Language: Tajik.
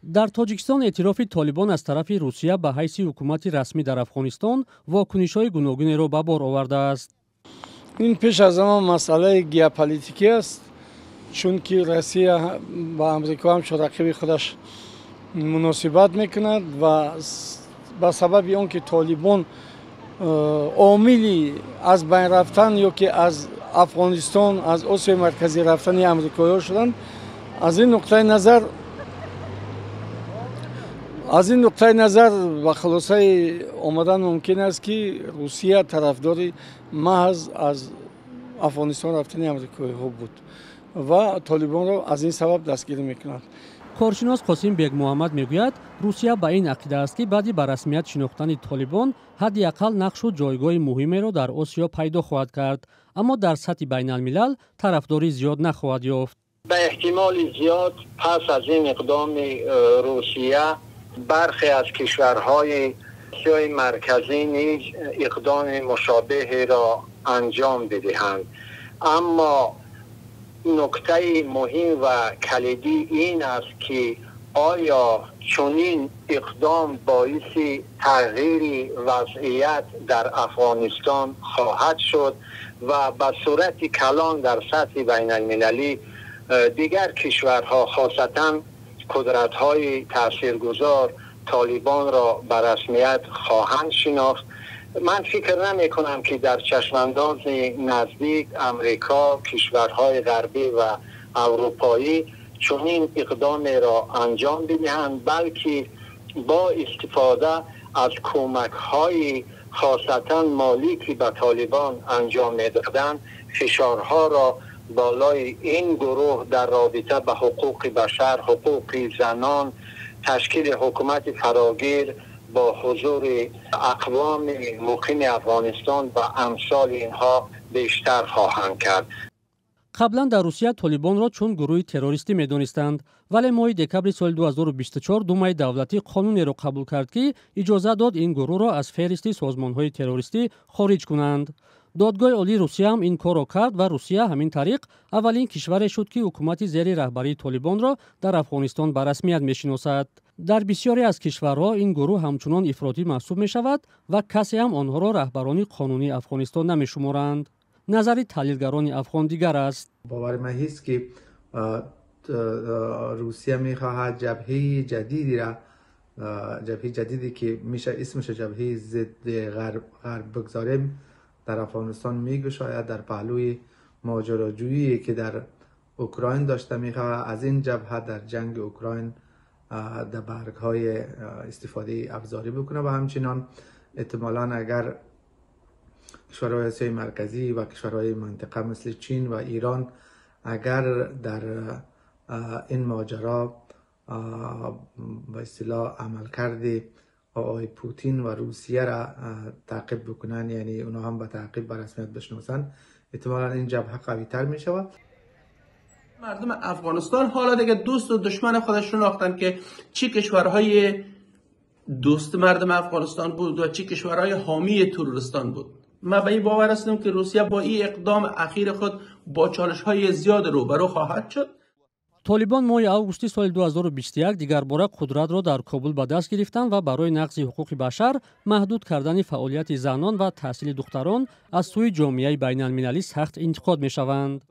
Дар Тоҷикистон эътирофи Толибон аз тарафи Русия ба ҳайси ҳукумати расмӣ дар Афғонистон вокунишҳои гуногунеро ба бор овардааст. Ин пеш аз ҳама масъалаи геополитикӣ аст, чунки Россия ба Амрико ҳамчун рақиби худаш муносибат мекунад ва ба сабаби он ки Толибон омили аз байн рафтан ё ки аз Афғонистон, аз Осиёи Марказӣ рафтани амрикоиҳо шуданд, аз ин нуқтаи назар ба хулосаи омадан мумкин аст, ки Русия тарафдори маҳз аз Афғонистон рафтани амрикоиҳо буд ва Толибонро аз ин сабаб дастгирӣ мекунад. Коршинос Қосим Бегмуҳаммад мегӯяд, Русия ба ин ақида аст, ки баъди ба расмият шинохтани Толибон ҳадди ақал нақшу ҷойгоҳи муҳимеро дар Осиё пайдо хоҳад кард, аммо дар сатҳи байналмилал тарафдорӣ зиёд нахоҳад ёфт. Ба эҳтимоли зиёд, пас аз ин иқдоми Русия бархе аз кишварҳои Осиёи Марказӣ низ иқдоми мушобеҳеро анҷом бидиҳанд. Аммо нуктаи муҳим ва калидӣ ин аст, ки оё чунин иқдом боиси тағйири вазъият дар Афғонистон хоҳад шуд ва ба сурати калон дар сатҳи байналмилалӣ дигар кишварҳо, хосатан қудратҳои таъсиргузор, Толибонро ба расмият хоҳанд шинохт? Ман фикр намекунам, ки дар чашмандози наздик Амрико, кишварҳои ғарбӣ ва аврупоӣ чунин иқдомеро анҷом бидиҳанд, балки бо истифода аз кӯмакҳои хосатан молӣ, ки ба Толибон анҷом медоданд, фишорҳоро болои ин гурӯҳ дар робита ба ҳуқуқи башар, ҳуқуқи занон, ташкили ҳукумати фарогир бо ҳузури ақвоми муқими Афғонистон ва амсоли инҳо бештар хоҳанд кард. Қаблан дар Русия Толибонро чун гурӯҳи террористӣ медонистанд, вале моҳи декабри соли 2024 Думаи давлатӣ қонунеро қабул кард, ки иҷоза дод ин гурӯҳро аз феҳристи созмонҳои террористӣ хориҷ кунанд. Додгоҳи Олии Русия ҳам ин корро кард ва Русия ҳамин тариқ аввалин кишваре шуд, ки ҳукумати зери раҳбарии Толибонро дар Афғонистон ба расмият мешиносад. Дар бисёре аз кишварҳо ин гурӯҳ ҳамчунон ифротӣ маҳсуб мешавад ва касе ҳам онҳоро раҳбарони қонунии Афғонистон намешуморанд. Назари таҳлилгарони афғон дигар аст. باور من هست که روسیه میخواهد جبهه جدیدی را، جبهه جدیدی که میشه اسمش جبهه ضد غرب بگذاریم، در افغانستان میگشاید. در پهلوی ماجراجویی که در اوکراین داشته، میخواهد از این جبهه در جنگ اوکراین در برگ های استفاده ابزاری بکنه و همچنان احتمالا اگر کشورهای آسیای مرکزی و کشورهای منطقه مثل چین و ایران اگر در این ماجرا به اصطلاح عملکرد آقای پوتین و روسیه را تعقیب بکنن، یعنی اونا هم به تعقیب به رسمیت بشناسن، احتمالا این جبهه قوی تر می شود. مردم افغانستان حالا دیگه دوست و دشمن خودش شناختن که چی کشورهای دوست مردم افغانستان بود و چی کشورهای حامی تروریستان بود. ما به این باور هستیم که روسیه با این اقدام اخیر خود با چالش های زیاد روبرو خواهد شد. Толибон моҳи августи соли 2021 дигарбора қудратро дар Кобул ба даст гирифтанд ва барои нақзи ҳуқуқи башар, маҳдуд кардани фаъолияти занон ва таҳсили духтарон аз сӯи ҷомеаи байналмилалӣ сахт интиқод мешаванд.